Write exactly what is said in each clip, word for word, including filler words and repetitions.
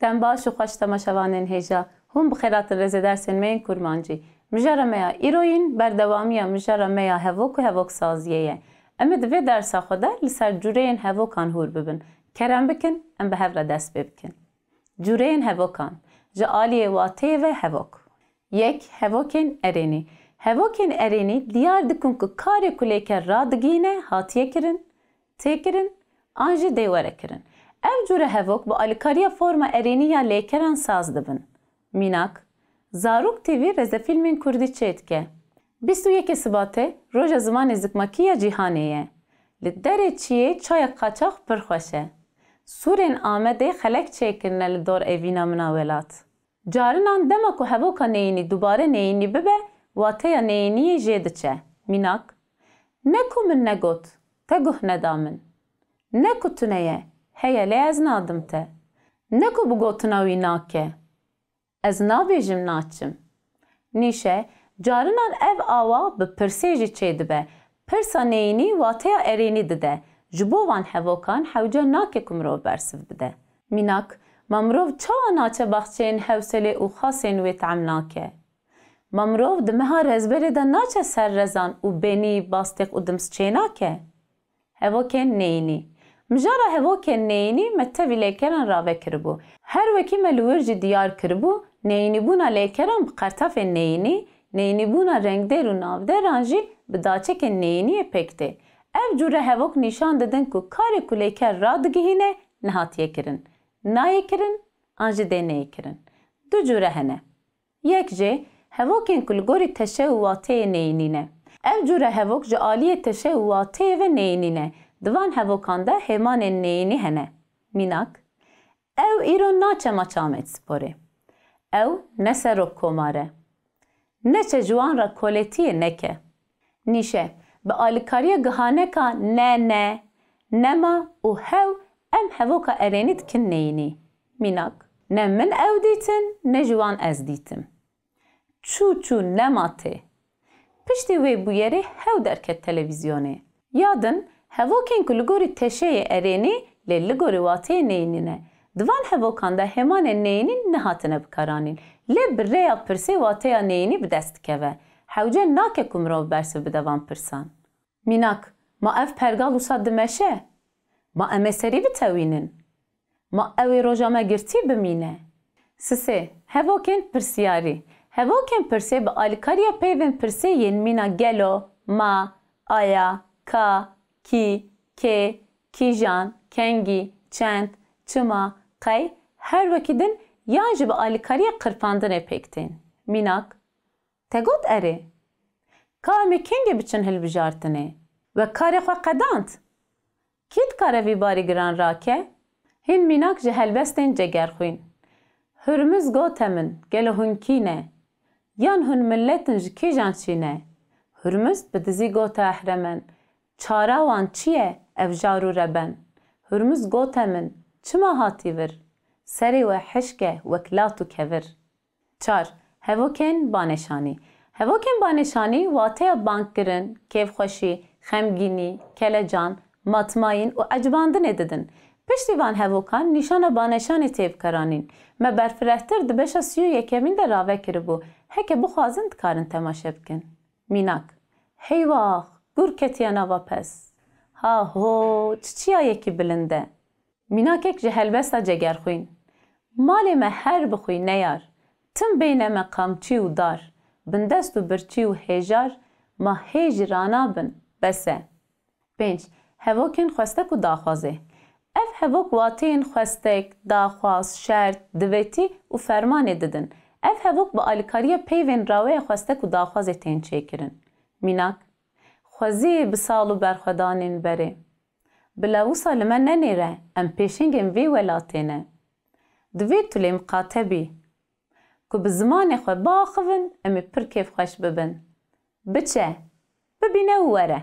Dem baş û xweş temaşevanên hêja. Hûn bi xêr hatin rêzê dersên me yên kurmancî. Mijara me ya îroyîn berdewamiya mijara me ya hevok û hevoksaziyê ye. Em ê di vê dersa xwe de li ser cûreyên hevokan hûr bibin. Kerem bikin, em bi hev re dest pê bikin. Cûreyên hevokan. Ji aliyê wateyê ve hevok. Yek, hevokên erênî. Hevokên erênî diyar dikin ku karê ku lêker radigihîne hatiye kirin, tê kirin an jî dê were kirin. Ev cûre hevok bi alîkariya forma erênî ya lêkeran saz dibin. Mînak, Zarok T V rêzefîlmên kurdî çêdike. Bîst û yekê Sibatê roja zimanê zikmakî ya cîhanê ye. Li derê çiyê çayek qaçax pir xweş e. Sûrên Amedê xelek çêkirine li dor evîna min a welat. Carinan dema ku hevoka neyînî dubare neyînî bibe, wateya neyîniyê jê diçe. Mînak, Ne ku min negot, te guh neda min. Ne ku tune ye, heye lê ez nadim te. Ne ku bi gotina wî nake. Ez nabêjim naçim. Nîşe, carinan ev awa bi pirsê jî çêdibe. Pirsa neyînî wateya erênî dide. Ji bo van hevokan hewce nake ku mirov bersiv bide. Mînak, Ma mirov çawa naçe baxçeyên hewselê û xasên wê tehm nake? Ma mirov di meha rezberê de naçe ser rezan û benî, bastêq û dims çênake? Hevokên neyînî. Mijara hevokên neyînî me tevî lêkeran rave kiribû. Her wekî me li wir jî diyar kiribû, neyînîbûna lêkeran bi qertafên neyînî, neyînîbûna rengdêr û navdêran jî bi daçekên neyîniyê pêk tê. Ev cûre hevok nîşan didin ku karê ku lêker radigihîne nehatiye kirin, nayê kirin an jî dê neyê kirin. Du cûre hene. Yek jê hevokên ku li gorî teşe û wateyê neyînî ne. Ev cûre hevok ji aliyê teşe û wateyê ve neyînî ne. Di van hevokan de hêmanên neyînî hene. Mînak, Ew îro naçe maça Amedsporê. Ew ne serokkomar e. Neçe ji wan re koletiyê neke. Nîşe, bi alîkariya gihaneka ne, ne, nema û hew em hevoka erênî dikin neyînî. Mînak, Ne min ew dîtin, ne ji wan ez dîtim. Çû çû nema tê. Piştî wê bûyerê hew derket televîzyonê. Ya din, hevokên ku li gorî teşeyê erênî, lê li gorî wateyê neyînî ne. Di van hevokan de hêmanên neyînî nehatine bikaranîn. Lê bi rêya pirsê wateya neyînî bi dest dikeve. Hewce nake ku mirov bersiv bide van pirsan. Mînak, Ma ev pergal wisa dimeşe? Ma em ê serî bitewînin? Ma ew ê roja me girtî bimîne? Sisê, hevokên pirsiyarî. Hevokên pirsê bi alîkariya peyvên pirsê yên mîna gelo, ma, aya, ka, kî, kê, kîjan, kengî, çend, çima, qey, her wekî din yan jî bi alîkariya qirpandinê pêk tên. Mînak, Te got erê. Ka em ê kengê biçin hilbijartinê? We karê xwe qedand? Kî dikare vî barî giran rake? Hîn mînak ji helbestên Cegerxwîn. Hurmiz gote min, gelo hûn kî ne? Yan hûn milet in ji kîjan çî ne? Hurmiz bi dizî gote Ehremen, Çara wan çi ye ev jar û reben? Hurmiz gote min, Çima hatî vir? Serê we hişk e wek lat û kevir. Çar. Hevokên banêşanî. Hevokên banêşanî wateya bangkirin, kêfxweşî, xemgînî, kelecan, matmayîn û ecibandinê didin. Piştî van hevokan nîşana banêşanê tê bikaranîn. Me berfirehtir di beşa sî û yekemîn de rave kiribû. Heke bixwazin dikarin temaşe bikin. Mînak. Heywax, gur ketiye nava pez. Ha ho, çi çiyayekî bilind e. Mînakek ji helbesta Cegerxwîn. Malê me her bixwî neyar. Tim beyne me qamçî û dar. Bindest û birçî û hêjar, ma hê jî ranabin, bes e. Pênc. Hevokên xwestek û daxwazê. Ev hevok wateyên xwestek, daxwaz, şert, divetî û fermanê didin. Ev hevok bi alîkariya peyvên raweya xwestek û daxwazê tên çêkirin. Mînak, Xwezî bi sal û berxwedanên berê. Bila wisa li me nenêre, em pêşengên vê welatê ne. Divê tu lê miqate bî. Ku bi zimanê xwe biaxivin, em ê pir kêfxweş bibin. Biçe, bibîne û were.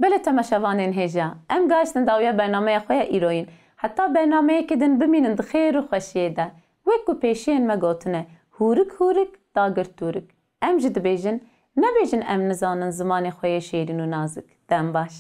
Belê temaşevanên hêja, em gahiştin dawiya bernameya xwe ya îroyîn. Heta bernameyekê din bimînin di xêr û xweşiyê de. Wek ku pêşiyên me gotine, hûrik hûrik, dagir tûrik. Em jî dibêjin, nebêjin em nizanin zimanê xwe yê şêrîn û nazik. Dem baş.